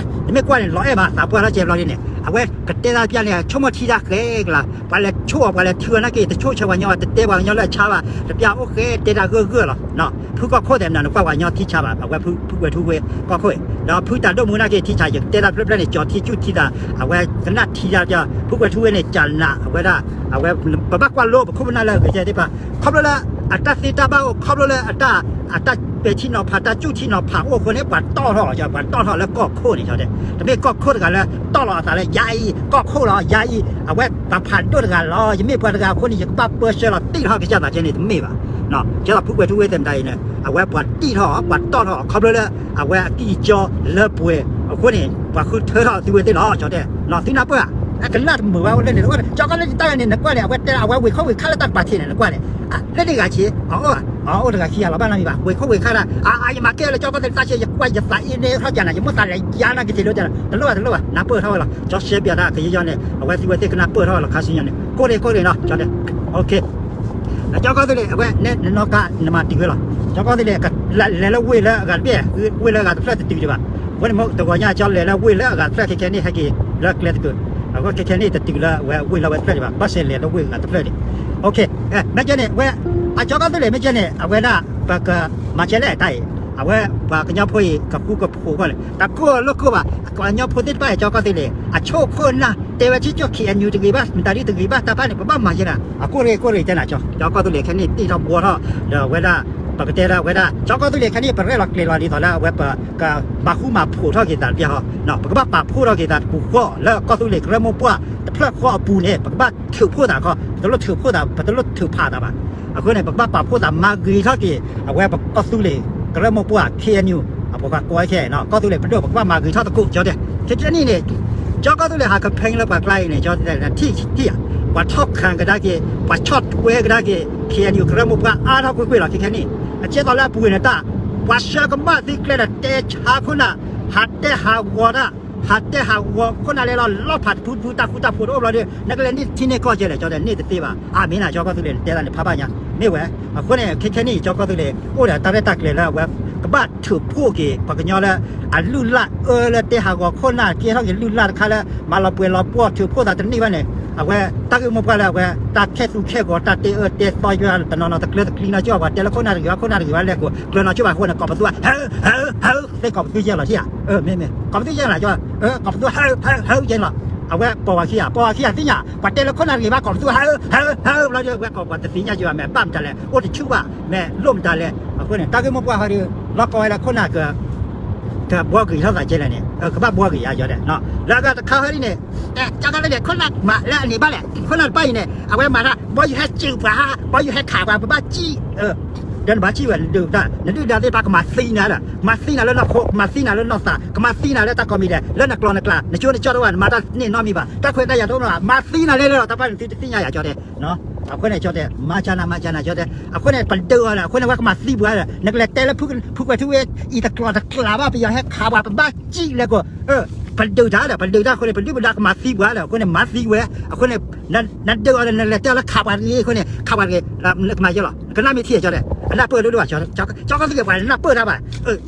နမ့ၢ်ကွၢ်န့ၣ် လီၤအဲၣ်ဘၣ်သးပှၢ်ထီၣ်ကဲဘျီဒ်န့ၣ် အဝဲကတဲတၢ်ပျၢ်န့ၣ် ဆိကမိၣ်ထံတၢ်ဃဲကလါ ပှၤလဲၤဆိၣ်အီၤ ပှၤလဲၤထုအီၤနာ်က့ တဆိၣ်ဆၢပှၤကညီဘၣ် တတဲပှၤကညီလၢအဆါဘၣ် တပျၢ်အိၣ်ဃဲတဲတၢ်ဂၢၢ်ဂၢၢ်လီၤ ဖုကီၢ်ခိၣ်သ့ၣ်မနုၤ နကွၢ်ပှၤကညီထံဆါဘၣ် အဝဲဖုကွဲၤထူဝ့ၣ်ကီၢ်ခိၣ်အံၤ ဒီးဖုတၢ်ဒိၣ်မူနာ်က့ထံဆး ယကတဲတၢ်ဖျၢၣ်ဖျၢၣ်န့ၣ် ကၠီၤထံဆူၣ်ထံသး အဝဲကနၣ်ထံတၢ် ဖုကွဲၤထူဝ့န့ၣ် ကၢ်နးအဝဲဒၣ် အဝဲ ပဘၣ်ကွၢ်လိပခိၣ်ပနၢ်လၢအဂ့ၤကဲသ့ၣ်တဖၣ် ခီဖျိလၢ အတၢ်သ့တၢ်ဘၣ်အိၣ် ခီဖျိလၢအတၢ် အတၢ်ပဲာ်ထံနီၤဖး တၢ်စူၣ်ထံနီၤဖးအိၣ်အဃိန့ၣ် ပှၤတီၢ်ထီၣ်အီၤ ပှၤတီၢ်ထီၣ်လၢကီၢ်ခိၣ်န့ၣ် ကၠီတဲ တမ့ၢ်ကီၢ်ခိၣ်တဂၤလၢတီၢ်လီၤအသးလၢယၤအံၤ ကီၢ်ခိၣ်လီၤ ယၤအံၤ အဝဲပှၤဖးဒိၣ်တဂၤလီၤ ယမ့ၢ်ပှၤတဂၤအဃိန့ၣ် ယကဘၣ်ပၢဆှၢလီၤတံၢ်ထီၣ်ကစၢ်သးကဲန့ၣ်တမ့ၢ်ဘၣ် ကဲသိးဖုကွဲၤထူဝ့သဲးမတၤအံၤန့ၣ် အဝဲပှၤတံၢ်ထီၣ်အီၤ ပှၤတီၢ်ထီၣ်အီၤ ခီဖျိလၢ အဝဲအကံၢ်ကၠီလၢပှဲၤအဃိန့ၣ် ပှၤဃုထၢထီၣ်သုဝဲသ့ၣ်လီၤ ကၠီတဲ သုနၢ်ပၢၢ်ဧါ အကနၣ်တမုာ်ဘၣ်အိၣ်လၢန့ၣ် ကၠီကီၢ်လၢတၢ်ဂၤန့ၣ် နကွၢ်န့ၣ် အဝဲတဲအဝဲဝ့ၤခိၣ်ဝ့ၤခါလၢတၢ်ကပၤထံးန့ၣ် နကွၢ်န့ၣ် လၢန့ၣ်ဂၤဆံး အအိၣ် အအိၣ်တဂၤခံဂၤလီၤဘၣ်နီတမံၤဘၣ် ဝ့ၤခိၣ်ဝ့ၤခါဒၣ် အယမၤကဲလၢကၠီကီၢ်သ့ၣ်တၢ်ဆံး ယကွၢ်ယသးအံၤန့ၣ်ထီၣ်ကၢ်နၤ ယမိၢ်သးလဲၤယါနာ်က့ၤထံးလၢကၠၢ်နၤ တလိၣ်ဘၣ်တလိၣ်ဘၣ် နၢ်ပၢၢ်ထီၣ်ဝဲလီၤ ကၠီရှဲပၠးတၢ်ကယီယီန့ၣ် အဝဲသုဝဲသ့ၣ်ကနၢ်ပၢၢ်ထီၣ်ဝဲလီၤ ခါဆူညါန့ၣ် ကိၢ်ရ့ၣ်ကိၢ်ရ့ၣ်နီၤ ကၠီတဲ ကၠီကီၢ်သူလ့ၤ အဝဲန့ၣ်နနီၢ်ကါနမၤတံၢ်ဝဲလီၤ ကၠီကီၢ်သူလ့ၤ လဲၤလၢဝ့ၢ်လၢအဂၤတဘ့ၣ် ဝ့ၢ်လၢအဂၤတဖျၢၣ်တတုၤဒံးဘၣ် အဃိန့ၣ်မ့ၢ်တဂီၤညါကၠီလဲၤလၢဝ့ၢ်လၢအဂၤတဖျၢၣ် ခဲခဲန့ၣ်ဟဲက့ၤလၢကျဲတကုာ် အဃိခဲခဲန့ၣ်တတုၤလၢအဝဲဝ့ၢ်လၢအဝဲတဖျၢၣ်ဒံးဘၣ် ဘၣ်ဆဲးလဲၤလၢဝ့ၢ်အဂၤတဖျၢၣ်ဒံး မ့ၢ်ကဲန့ၣ် ဝဲ အကၠီကီၢ်သူလ့ၤ မ့ၢ်ကဲန့ၣ် အဝဲဒၣ် ပကမၤကဲလဲၣ်တၢ်အံၤ အဝဲပှၤကညီဖိအံၤ ကဃူကဖိးဃီန့ၣ် တၢ်ကိၢ်လိာ်ကိၢ်ဘၣ် ကညီဖိသ့ၣ်တဖၣ်အံၤ ကၠီကီၢ်သူလ့ၤ အဆိကမိၣ်နၢ် တဲဝဲထံကၠိၣ် ခ့ၣ်အဲၣ်ယူၣ် တဂ့ၤဘၣ် မတၤဒ်တဂ့ၤဘၣ် တၢ်ဖၣ်န့ၣ် ပဘၣ်မၤကဲနၤ အကိၢ်ရ့ၣ်ကိၢ်ရ့ၣ်ကဲနၤ ကၠီကီၢ်သူလ့ၤ ခဲန့ၣ်တ့ၢ်ထီၣ်ဘှီထီၣ် ဒီးအဝဲဒၣ် ပကတဲလၢအဝဲဒၣ် ကၠီကီၢ်သူလ့ၤ ခဲန့ၣ် ပရဲၣ်လီၤကျဲၤလီၤဒ်သိးလၢအဝဲပ ကမၤဃူမၤဖိးထီၣ်က့ၤသးတပျၢ်ဟီ ပကဘၣ်ပာ်ဖှိၣ်ထီၣ်က့ၤသးတပူၤဃီလၢကီၢ်သူလ့ၤကရၢမိၢ်ပှၢ်တဖျၢၣ်ဃီအပူၤန့ၣ် ပကဘၣ်ထုးဖှိၣ်သးခီ ပတလိၣ်ထုးဖှိၣ်သး ပတလိၣ်ထုးဖးသးဘၣ်. အဃိန့ၣ် ပကဘၣ်ပာ်ဖှိၣ်သးမၤဂ့ၤထီၣ်က့ၤ အဝဲပကီၢ်သူလ့ၤကရၢမိၢ်ပှၢ် ခ့ၣ်အဲၣ်ယူၣ် အပှၤကီၢ်ခဲအံၤ ကီၢ်သူလ့ၤပဒိၣ် ပကဘၣ်မၤဂ့ၤထီၣ်သကိး ကၠီတဲ ခဲကနံၣ်န့ၣ် ကၠီကီၢ်သူလ့ၤဟးကဖဲလၢပှၤကျါအံၤန့ၣ် ကၠီတဲ ထံၣ်ထံၣ်ဧါ ပှၤထီၣ်ခးကဒါက့ၤ ပှၤဆီၣ်ထွဲကဒါက့ၤ ခ့ၣ်အဲၣ်ယူၣ်ကရၢမိၢ်ပှၢ်အါထီၣ်ကွ့ၢ်ကွ့ၢ်လီၤ ခဲခဲနံၣ် အကဲသိးလၢအပူၤကွံာ်န့ၣ်တၢ် ပှၤဆှၢကမၣ်သုကျဲဒီး တဲဆါခိၣ်နၢ် ဟးတဲဟးဂီၤတၢ် ဟးတဲဟးဂီၤခိၣ်နၢ်လဲၤလီၤ လီၢ်ဖးတဖုတဖု တၢ်ဃူတၢ်ဖိးတအိၣ်ဘျီဒီး နကလဲၤန့ၢ်ထံန့ၢ်ကီၢ်ကဲလဲၣ် ကၠီတဲ န့ၢ်တသ့ဘၣ် အါမ့ၢ်နၤ ကၠီကီၢ်သူလ့ၤ နတဲတၢ်န့ၣ်ဖးဘၣ်ညါ မ့ၢ်ဝဲ အဃိန့ၣ် ခဲခဲနံၣ် ကၠီကီၢ်သူလ့ၤ အိၣ်ဒီးတၢ်ရဲၣ်တၢ်ကျဲၤလၢအဝဲ ကဘၣ်ထုးဖှိၣ်က့ၤ ပှၤကညီလၢ အလုၢ်လၢ်အၢလၢတဲဟးဂီၤခိၣ်နၢ် ကဲထီၣ်က့ၤလုၢ်လၢ်တခါလၢ မၤလီၤပှဲၤလီၤပှီၢ်ထုးဖှိၣ်သးတန့ၢ်ဘၣ်န့ၣ် အဝဲ တၢ်ဂ့ၢ်မိၢ်ပှၢ်လၢအဝဲ တၢ်ခဲသူခဲဂီၤ တၢ်တဲအၢတဲသီယွၤတနီၤနီၤ တကျၢၤတကျံၤနီၤ ကၠီပှၤတဲလၢခိၣ်နၢ်တဂ့ၤဘၣ် ခိၣ်နၢ်တဂ့ၤဘၣ် လဲၤကိးကျၢၤနီၤ ကၠီပှၤအဃိန့ၣ် ကိးပသူ ဟၢ ဟၢ ဟၢ သ့ၣ်ကိးပသူယဲၢ်လီၤထံၣ်ဧါ မ့မ့ၢ် ကိးပသူယဲၢ်လီၤ ကၠီ ကိးပသူ ဟၢ ဟၢ ဟၢ ယဲၢ်လီၤ အဝဲပိာ်ဝဲခံဂၤ ပိာ်ဝဲခံဂၤသ့ၣ်ညါ ပှၤတဲလၢခိၣ်နၢ်တဂ့ၤဘၣ် ကိးပသူ ဟၢ ဟၢ ဟၢ ဘျီဒီး အဝဲကိးပှၤတသ့ၣ်ညါယွၤမဲာ် ဘၣ်မတၤလဲၣ် အိၣ်တဆူၣ်ဘၣ် မ့ၢ်လိၣ်မတၤလဲၣ် အဃိန့ၣ် တၢ်ဂ့ၢ်မိၢ်ပှၢ်ဟီဒီး လီၢ်ကီဝဲလၢခိၣ်နၢ်က ကဘှီဂ့ၤထီၣ်သးကဲလဲၣ်န့ၣ် ကဘၣ်ဘှီဂ့ၤယၤ ကၠီတဲ လၢအဂၤတခါဟီဒ်န့ၣ် ကၠီကီၢ်သူလ့ၤ ခိၣ်နၢ်မၤလၢအန့ၣ်ဘၣ်လဲၣ် ခိၣ်နၢ်တဖၣ်အံၤန့ၣ် အဝဲမၤတၢ် ဘီယူၤဟဲစံးပှၤ ဘီယူၤဟဲခးပှၤ ပဘၣ်စံၣ် ဒီးနဘၣ်စံၣ်ဝဲ နဒုၣ်ဒါသ့ၣ်တဖၣ် ကမၤသံနၤဒီး ကမၤသံနၤလၢနီၢ်ခိ ကမၤသံနၤလၢနီၢ်သး ကမၤသံနၤလၢတၢ်ကိးမံၤဒဲး လၢနကျီၢ်နကျါ နကၠိနကၠီတအိၣ်ဘၣ် နမၤတၢ်န့ၢ်နီတမံၤဘၣ် တၢ်ခွဲးတၢ်ယာ်တအိၣ်ဘၣ် မၤသံနၤလၢလၢလီၤ တၢ်ပၢ်နသုတသ့ၣ်ညါယၤ ကၠီတဲ အဃိန့ၣ် ကၠီတဲ မၤစၢၤနၤ မၤစၢၤနၤ ကၠီတဲ အဃိန့ၣ် ပဒုးအီၤဒီး အဃိန့ၣ် ဝဲကမၤသံပှၤဒီး နကလဲၤတဲလၢ ဖုကွဲၤထူဝ့ အံၤတကျီၢ်တကျါဘၣ် ပယီၤဟဲခးပှၤ ပဘၣ်စံၣ်လဲၤကိး ပဒုးတၢ်ဒီး ပဒုးတၢ်အဃိန့ၣ် ပဒုၣ်ပဒါကမၤသံပှၤဒီး အဃိန့ၣ် မၤသံဝဲ အဃိန့ၣ် နဒုးအီၤဒီး နလဲၤတဲအီၤလၢခးပှၤတဂ့ၤ အဃိန့ၣ် ခးပှၤတဂ့ၤ နကမၤယဲလီၤ နကနၣ်မ့ၢ်ထံၣ် ကၠီတဲ အနၢ်ပၢၢ်ဒိၣ်ဒိၣ်ဘၣ် ကၠီကီၢ်သူလ့ၤ ပှၤနၢ်ပၢၢ်တၢ်ဘၣ်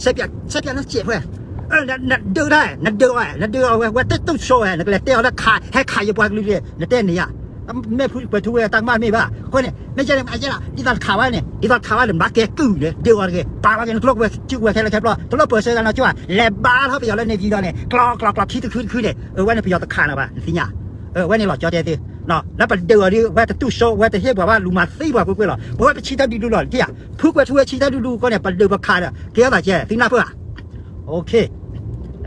စဲးပၠးနၢ်စဲးဖဲ နဒုးတၢ် နဒုးအီၤ နဒုးအီၤဝဲ ဝဲတတူၢ်ဆိဝဲ နကလဲၤတဲအီၤလၢခး ဟဲခးယပှၤကလုာ်တဂ့ၤ နတဲန့ၣ်ဧါ မ့ၢ်ဖုကွဲၤထူဝ့ တၢ်ကမၣ်တမ့ၢ်ဘၣ် အဃိန့ၣ် မ့ၢ်ကဲန့ၣ် ဒ်သိးတခးဝဲန့ၣ် ဒ်သိးတခးဝဲန့ၣ် မၤကဲကုၢ်န့ၣ် ဒုးအီၤတဂ့ၤ ပာ်လီၤက့ၤနကျိၣ်ဝဲစုကဝဲၤခဲလၢာ်ခဲဆ့ တလိၣ်ပၢၢ်ဆၢတၢ်နီတခါ လဲၤဘါထီၣ်ပယီၤလၢန့ၣ်ပျံၤဒီးန့ၣ် ကျီကျီကျီခံတခုတခုန့ၣ် အဝဲန့ၣ်ပယီၤတခးနၤဘၣ် နသ့ၣ်ညါ အဝဲန့ၣ်လီၤ ကၠီတဲသု လၢပဒုးအီၤဒ် ဝဲတတူၢ်ဆိ ဝဲတဟ့ၣ်ပှၤဘၣ် လူၤမၤသံပှၤကွ့ၢ်ကွ့ၢ်လီၤ ပဝဲပဆံတၢ်ဒုးဒုးလီၤ နထံၣ်ဧါ ဖုကွဲၤထူဝ့ဆံတၢ်ဒုးဒုးအဃိန့ၣ် ပဒုးပခးဒီး ကဲထီၣ်သးကဲ သုနၢ်ပၢၢ်ဧါ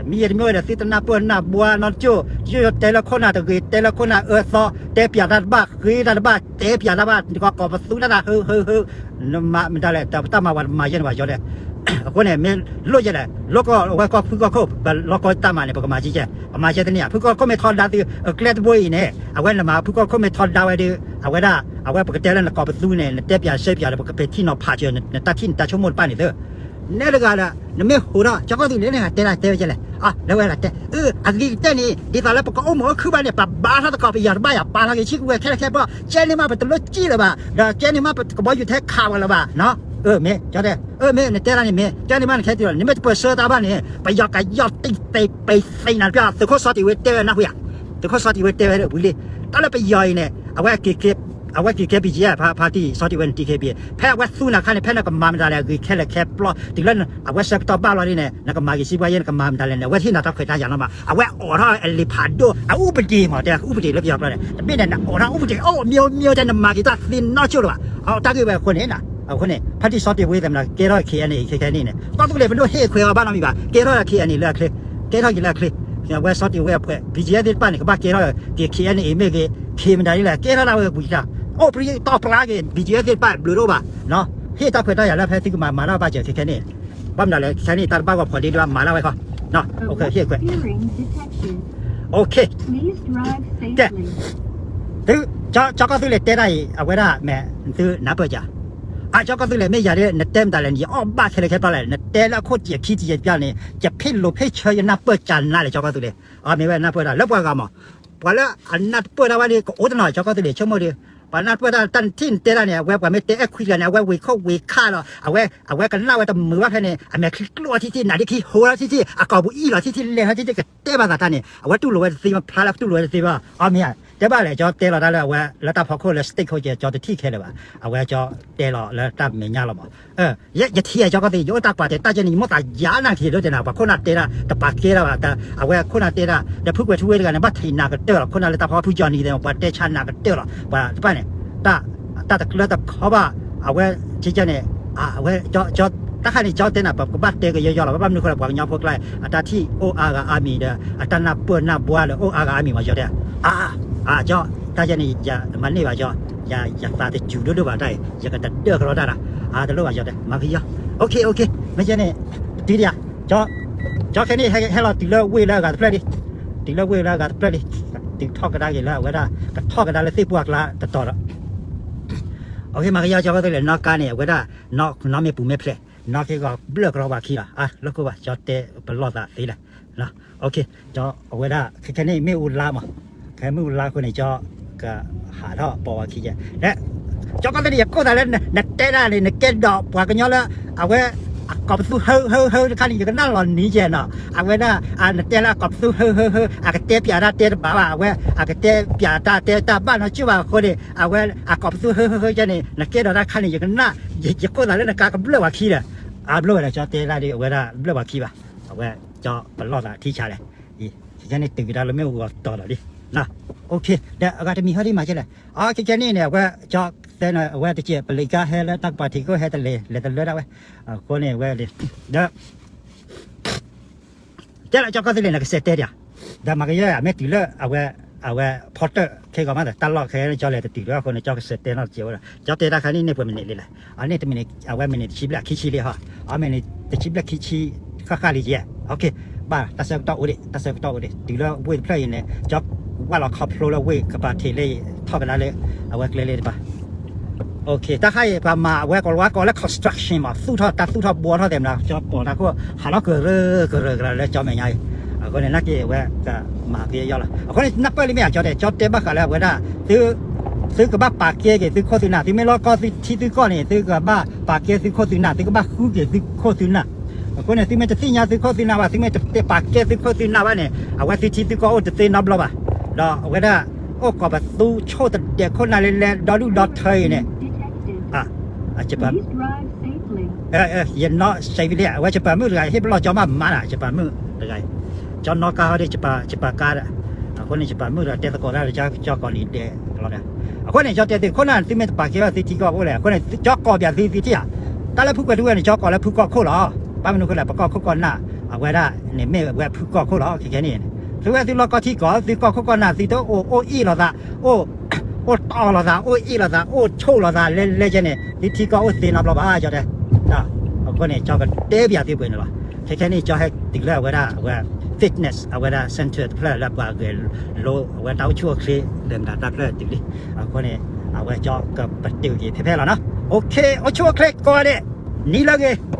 မ့ၢ်ယဲတမ့ၢ်ဝဲဒီး သုတနၢ်ပၢၢ်နၢ်ဘှါနီတကၠိၢ် ကၠိၢ်တဲလၢခိၣ်နၢ်တဂ့ၤ တဲလၢခိၣ်နၢ်အၢသီ တဲပၠးတၢ်တဘၣ် ဃ့တၢ်တဘၣ် တဲပၠးတၢ်ဘၣ် နကကိးပသူတၢ်တၢ် ဟၢ ဟၢ ဟၢ နမၤမတၤလဲၣ် တၢ်မၤဝဲတမၤယဲန့ၣ်ဘၣ် ကၠီတဲ အဃိန့ၣ် မ့ၢ်လိၣ်ယဲလဲၣ် လီၢ်ကီၢ်ဝဲကီၢ်ဖုကီၢ်ခိၣ် ပလီၢ်ကီၢ်တၢ်မၤန့ၣ် ပကမၤကဲကဲ ပမၤကဲတန့ၢ်ဧါ ဖုကီၢ်ခိၣ်မ့ၢ်ထီဒါသု အကျဲတဘိအံၤန့ၣ် အဝဲနမၤ ဖုကီၢ်ခိၣ်မ့ၢ်ထီဒါဝဲဒီး အဝဲဒၣ် အဝဲပကတဲလၢနကိးပသူန့ၣ် နတဲပၠးစဲပၠးဒီး ပကပဲာ်ထံနီၤဖးစၢၤ နတၢ်ထံၣ်နတၢ်ဆိကမိၣ်တဖၣ်န့ၣ်သု နဲတဂၤဒီး နမ့ၢ်ဟိးထီၣ် ကၠီကီၢ်သူလ့ၤန့ၣ် တဲဒၣ်တဲဝဲကဲလဲၣ် အလဲၤဝဲဒၣ်တဲ အဂ့ၤကတၢၢ်န့ၣ် ဒ်သိးလၢပကအိၣ်မုာ်အိၣ်ခုၣ်ဘၣ်န့ၣ် ပဘါထီၣ်သကိးပယီၤတဘၣ်ယၤ ပာ်လီၤက့ၤဆံးကဝဲၤခဲလၢာ်ခဲဆ့ ကဲန့ၣ်မး ပတလိၣ်စံၣ်လၢၤဘၣ် ဒီးကဲန့ၣ်မး ပကဘီယူၤထဲခးဝဲလၢၤဘၣ် မ့ၢ် ကၠီတဲ မ့ၢ်နတဲဒၣ်န့ၣ်မ့ၢ် ကဲန့ၣ်မးနခဲတုၤလီၤ နမ့ၢ်တပၢၢ်ဆၢတၢ်ဘၣ်န့ၣ် ပယီၤကယီၢ်တံၢ်သ့ပ့ၤသ့နၤတပျၢ် သုးခိၣ်စီၤတံၢ်ဝ့တဲဝဲနၢ်ဟူဧါ သုးခိၣ်စီၤတံၢ်ဝ့တဲဝဲဒၣ်ဝံၤလံ တၢ်လၢပယီၤအံၤန့ၣ် အဝဲက့ၤက့ၤ အဝဲက့ၤခဲ ဘီကၠံယဲၢ် ဖါတံၢ် စီၤတ့ၢ်ဝဲန့ၣ် တံၤခဲဘံၣ် ဖဲအဝဲသူနၤခါန့ၣ် ဖဲနကမၤမတၤလဲၣ် အဂ့ၤခဲလၢာ်ခဲပျီ တုၤလၢအဝဲဆၢကတီၢ်ဘၣ်လီၤဒ်န့ၣ် နကမၤဂ့ၤစံးပှၤယဲ နကမၤမတၤလဲၣ်န့ၣ် အဝဲဟ့ၣ်နၤတၢ်ခွဲးတၢ်ယာ်လီၤမး အဝဲအိးထီၣ်အလံာ်ဖးဒိၣ် အဥပဒေမး တဲဥပဒေလၢပယီၤကျိာ်န့ၣ် တမ့ၢ်န့ၣ် နအိးထီၣ်ဥပဒေ အိၣ်မ့ၢ်မ့ၢ်တဲ နမၤက့ၤတၢ်သ့နီၢ်ကၠိၣ်လၢၤဘၣ် အတၢ်ဂ့ၢ်ဝဲအဃိန့ၣ် အဃိန့ၣ် ဖါတံၢ်စီၤတ့ၢ်ဝဲသ့ၣ်မနၤ ကဲထီၣ် K N A ခဲခဲန့ၣ်န့ၣ် ကီၢ်သူလ့ၤပဒိၣ်ဟ့ၣ်ခွဲးအီၤဘၣ်နီတမံၤဘၣ် ကဲထီၣ် K N A လၢအချ့ ကဲထီၣ်က့ၤလၢအချ့ အဝဲစီၤတ့ၢ်ဝဲအဖှဲး ဘီကၠံယဲၢ်သ့ၣ်တဖၣ်န့ၣ် ကဘၣ်ကဲထီၣ်က့ၤ K N A မ့ၢ်ဂ့ၤ ခ့မတၤဒ်လဲၣ် ကဲထီၣ်ဒၣ်ဝဲဝံၤတၢ် အိၣ်ပြံတီၢ်ပြါက့ၤ ဘီကၠံယဲၢ်သ့ၣ်တဖၣ်ဘျုးတအိၣ်ဘၣ် ဟ့ၣ်တၢ်ခွဲးတၢ်ယာ်လၢဖဲသုကမၤမၤတၢ်ဘၣ်စၢၤခဲခဲန့ၣ် ဘၣ်မနုၤလဲၣ် ခဲန့ၣ် တၢ်တဘၣ်ဂီၢ်ဖီၣ်ဒ့ဒိၣ်မၤလၢဝဲခီ ဟ့ၣ်ခွဲး ကဲ သု ကၠီကီၢ်သူလ့ၤတဲတၢ်အံၤ အဝဲဒၣ်မ့ၢ် သုနၢ်ပၢၢ်ကၠး အကၠီကီၢ်သူလ့ၤမ့ၢ်ယၤဒ် နတဲမတၤလဲၣ်န့ၣ် ယအီၣ်ဘၣ်ခဲလၢာ်ခဲပျီလဲၣ် နတဲလၢအခိၣ်တံၢ်ခံတံၢ်ယဲၢ်ပျီန့ၣ် ယဖ့ၣ်လိာ်ဖ့ၣ်ဆၢယနၢ်ပၢၢ်ကၠးနၤလဲၣ် ကၠီကီၢ်သူလ့ၤ အမ့ၢ်ဝဲနၢ်ပၢၢ်တၢ်လၢပှၤဂၤမး ပှၤလၢအနၢ်တပၢၢ်တၢ်ဝဲန့ၣ် ကအိၣ်တနီၤ ကၠီကီၢ်သူလ့ၤ ဆိကမိၣ်ဒီး ပှၤနၢ်တပၢၢ်တၢ် တၢ်နထံၣ်နတဲတၢ်န့ၣ် အဝဲပှၤမ့ၢ်တဲအဲၣ်ခွံတဂၤန့ၣ် အဝဲဝ့ၤခိၣ်ဝ့ၤခၣ်လီၤ အဝဲ အဝဲကနၣ်ဝဲတမုာ်ဘၣ်ဖဲန့ၣ် အမဲာ်ချံကျိၣ်ထံထံ နးဒ့ခံဟိထံထံ အကိာ်ပူၤအံၣ်လီၤထံထံ လဲၤထီၣ်ထံထံ ကတဲဘၣ်သးတၢ်န့ၣ် အဝဲတူၢ်လိာ်ဝဲတသ့မး ဖျါလၢတူၢ်လိာ်ဝဲတသ့ဘၣ် အီမ့ၢ်ဧါ တဲဘၣ်လဲၣ် ကၠီတဲလီၤတၢ်လၢအဝဲလၢတၢ်ဖီခိၣ်လၢ stage ခိၣ်ကဲ ကၠီတထံၣ်ခဲလၢာ်ဘၣ် အဝဲကၠီတဲလီၤလၢတၢ်မဲာ်ညါလီၤမး ယထံၣ်ယဲၢ်ကၠီကီၢ်သူလ့ၤ ယအိၣ်တၢ်ကွၢ်တဲတၢ်ကဲန့ၣ် ယမိၣ်သးယါနၤက့ၤဒိၣ်တဲနၤ ပှၤခိၣ်နၢ်တဲတၢ် တပာ်ကဲတၢ်ဘၣ် အဝဲခိၣ်နၢ်တဲတၢ် ဒီးဖုကွဲၤထူဝ့တဂၤန့ၣ် ဘၣ်ထံးနၤကတၢၢ်လီၤ ခိၣ်နၢ်လၢတၢ်ဖီဖုကၠီနံၤသ့ၣ် ပှၤတဲဆါနၤကတၢၢ်လီၤ ပှၤတဖၣ်န့ၣ် တၢ်တကျၢတခီဘၣ် အဝဲ ကၠီန့ၣ် အဝဲ တၢ်ခါန့ၣ် ကၠီတဲနၤ ပကဘၣ်တဲကယီယီလီၤ ဘၣ်မနုၤဃိလၢပှၤကညီဖိကျါ အတၢ်ထံၣ်အိၣ်အါဂၤအါမံၤဒီး အတၢ်နၢ်ပၢၢ်နၢ်ဘှါလၢအိၣ်အါဂၤအါမံၤမး ကၠီတဲ အါ အါ ကၠီ တၢ်ယဲန့ၣ် ယမၤန့ၢ်ဘၣ်ကၠီ ယသးတစူၤဒိၣ်ဒိၣ်ဘၣ်တၢ်အံၤ ယကတဒၢကရီတၢ်ဒီး အါတလိၣ်ဘၣ်ကၠီတဲ မၤကယီ OK OK မ့ၢ်ကဲန့ၣ် တုၤဒံးဧါ ကၠီခဲန့ၣ် ဟဲလီၤတုၤလၢဝ့ၢ်လၢအဂၤတဖျၢၣ်လံ တုၤလၢဝ့ၢ်လၢအဂၤတဖျၢၣ်လံ တုၤထီၣ်ကဒါက့ၤလၢအဝဲဒၣ် ကထီၣ်ကဒါလၢသ့ၣ်ပှၢ်ကျါတတီၤဒီး OK မၤကယီ ကၠီကီၢ်သူလ့ၤ နီၢ်ကါန့ၣ် အဝဲဒၣ် နီၢ်မ့ၢ်ပူၤမ့ၢ်ဖျဲး နီၢ်က့ၤဂီၤဘျၢၣ်ကရီပှၤခံလီၤ အါ လိၣ်ခိၣ်ဘၣ် ကၠီတဲပလီၢ်သးသ့လဲၣ် OK ကၠီအဝဲဒၣ် ခဲခဲန့ၣ် မ့ၣ်အူလါမး ခဲမ့ၣ်အူလါအဃိန့ၣ် ကၠီကဟးထီၣ်ပိာ်ဝဲခံကဲ ကၠီကီၢ်သူလ့ၤ ယကိၢ်သးလၢ နတဲဒၣ်န့ၣ် နကဲဒီးပှၤကညီလၢ အဝဲ အကိးပသူဟၢဟၢဟၢတခါန့ၣ် ယကနၣ်လီၤနံၤကဲနီၤ အဝဲဒၣ် နတဲလၢအကိးပသူဟၢဟၢဟၢ အကတဲပၠးတၢ်တဲတဘၣ်ဘၣ် အဝဲ အကတဲပၠးတၢ်တဲတၢ်ဘၣ်နီၢ်ကၠိၣ်ဘၣ်အဃိန့ၣ် အဝဲ အကိးပသူဟၢဟၢဟၢကဲန့ၣ် နကဲဒီးတၢ်ခါန့ၣ် ယကနၣ် ယကိၢ်သးလၢနကါကဘျၢၣ်ပှၤခံဒီး အဘျီဝဲဒီး ကၠီတဲဒၣ်ဒ်အဝဲဒၣ်ဘျၢၣ်ပှၤခံဘၣ် အဝဲ ကၠီပလီၢ်သးထံဆါလဲၣ် ခဲန့ၣ်တုၤကဒါလၢမ့ၣ်အူဂီၤတီၤလီၤလံ OK ဒီးအဂၤတမံၤဟီဒ်မးကဲလဲၣ် အခဲခဲန့ၣ်န့ၣ် အဝဲ ကၠီတဲန့ၣ် အဝဲတကဲး ပလံးကါဟဲလၢတၢ်ကပၤထံးခိၣ်ဟဲတလဲၤ လဲၤတလၢဒၣ်ဝဲ အဃိန့ၣ်ဝဲလံ ဒီး ကဲလၢကၠီကီၢ်သူလ့ၤန့ၣ် ကစဲးတဲဒၣ် ဒီးမၤကယီ မ့ၢ်တုၤလၢအဝဲ အဝဲဖီတၢၣ်ခဲဂီၤမးဒီး တၢ်လီၢ်ခဲကၠီလဲၤတတုၤလၢအဃိန့ၣ် ကၠီကစဲးတဲနီတကဲးဝဲဒီး ကၠီတဲတၢ်ခါန့ၣ် န့ၢ်ပှဲၤမံးနံးလံလဲၣ် အန့ၣ်တမံးနံး အဝဲမံးနံးတဆံဘျဲၣ်ခံဆံလံဟီ အမံးနံးတဆံဘျဲၣ်ခံဆံ ဃၣ်ဃၣ်လံယဲ OK ဘၣ် တၢ်ဆၢကတီၢ်အိၣ်ဒံး တၢ်ဆၢကတီၢ်အိၣ်ဒံး တုၤလၢဝ့ၢ်တဖျၢၣ်အံၤန့ၣ် ကၠီဝၢ်လီၤခီဖျိလၢဝ့ၢ်ကပၤထံးလၢ ထီၣ်ကဒါလၢ အဝဲကျဲလၢတဖၣ် OK တၢ်ခါအံၤ ပှၤမၤအဝဲကိးလီၤဝဲကိးလၢ construction မး သူၣ်ထီၣ် တၢ်သူၣ်ထီၣ်ဘှီထီၣ်သ့ၣ်မနုၤ ကၠီပိာ်တၢ်ခိၣ် ဟးလီၤကရၢကရၢကရၢလၢကၠီမဲာ်ညါအံၤ အဃိန့ၣ် နာ်က့အဝဲကမၤက့ၤယီလီၤ အဃိန့ၣ် နၢ်ပၢၢ်လံမ့ၢ်ဧါ ကၠီတဲ ကၠီတဲဘၣ်ဃးလၢအဝဲဒၣ် သု သုကဘၣ်ပာ်ကဲက့ၤသုခိၣ်သုနၢ် သုမ့ၢ်လီၢ်ကီၢ်သုထံသုကီၢ်န့ၣ် သုကဘၣ်ပာ်ကဲသုခိၣ်သုနၢ် သုကဘၣ်ဃုက့ၤသုခိၣ်သုနၢ် အဃိန့ၣ် သုမ့ၢ်တသ့ၣ်ညါသုခိၣ်သုနၢ်ဘၣ် သုမ့ၢ်တပာ်ကဲသုခိၣ်သုနၢ်ဘၣ်န့ၣ် အဝဲသုထံသုကီၢ်အိၣ်တသ့နီတဘျီဘၣ် ဒီးအဝဲဒၣ် အိၣ်ကိးပသူဆိၣ်တဒဲးခိၣ်နၢ်လဲလဲဒီဒူၣ်ဒီထၢအံၤန့ၣ် အ ယနီၣ်စံးဝံၤလံ အဝဲယပၢ်မုၣ်တဂၤ ဟ့ၣ်ပလီၢ်ကၠီမးမးနီၤ ယပၢ်မုၣ်တဂၤ ကၠီနီၣ်ကါဟီဒီး ယပၢ်ကါဒီး အဃိန့ၣ် ယပၢ်မုၣ်တဂၤတဲသကိးတၢ်ဒီး ကၠီကိးနံၤဒဲးလီၤဒီး အဃိန့ၣ် ကၠီတဲသု ခိၣ်နၢ်န့ၣ် သုမ့ၢ်တပာ်ကဲဘၣ်သုထံကီၢ်အိၣ်လဲၣ် အဃိန့ၣ် ကၠီကိးပၠးသုသုထံၣ်ဧါ တၢ်လၢဖုကွဲၤထူဝ့န့ၣ် ကၠီကိးလၢဖုကီၢ်ခိၣ်လီၤ ဘၣ်မနုၤအဃိလဲၣ် ပကီၢ်ခိၣ်ကီၢ်နၢ် အဝဲဒၣ်န့ၣ်မ့ၢ်ဝဲဖုကီၢ်ခိၣ်လီၤ ခဲခဲန့ၣ် သုဝဲသုလီၢ်ကီၢ်ထံကီၢ် သုကီၢ်ခိၣ်ကီၢ်နၢ် သုတအိၣ်အိၣ်အ့ၣ်လိာ်သး အိၣ် အိၣ်တီၢ်လိာ်သး အိၣ်အ့ၣ်လိာ်သး အိၣ်ဆိၣ်လိာ်သး လဲလဲကဲန့ၣ် သုထံကီၢ်အိၣ်သ့နီတဘျီဘၣ် ကၠီတဲ အဃိန့ၣ် ကၠီကတဲပၠးသုပှဲၤန့ၣ်လီၤ ခဲခဲန့ၣ် ကၠီဟဲတုၤလၢအဝဲဒၣ် အဝဲ fitness အဝဲဒၣ် center တဖျၢၣ်လၢပှၤဂဲၤလိအဝဲတၢ်အိၣ်ဆူၣ်အိၣ်ချ့ လဲၤမတၤတၢ်ဖျၢၣ်တုၤလံ အဃိန့ၣ် အဝဲကၠီကပတုာ်က့ၤဖဲဖဲလီၤနီၤ OK အိၣ်ဆူၣ်အိၣ်ချ့ကိးဂၤဒဲး နံၤလၢအဂ့ၤ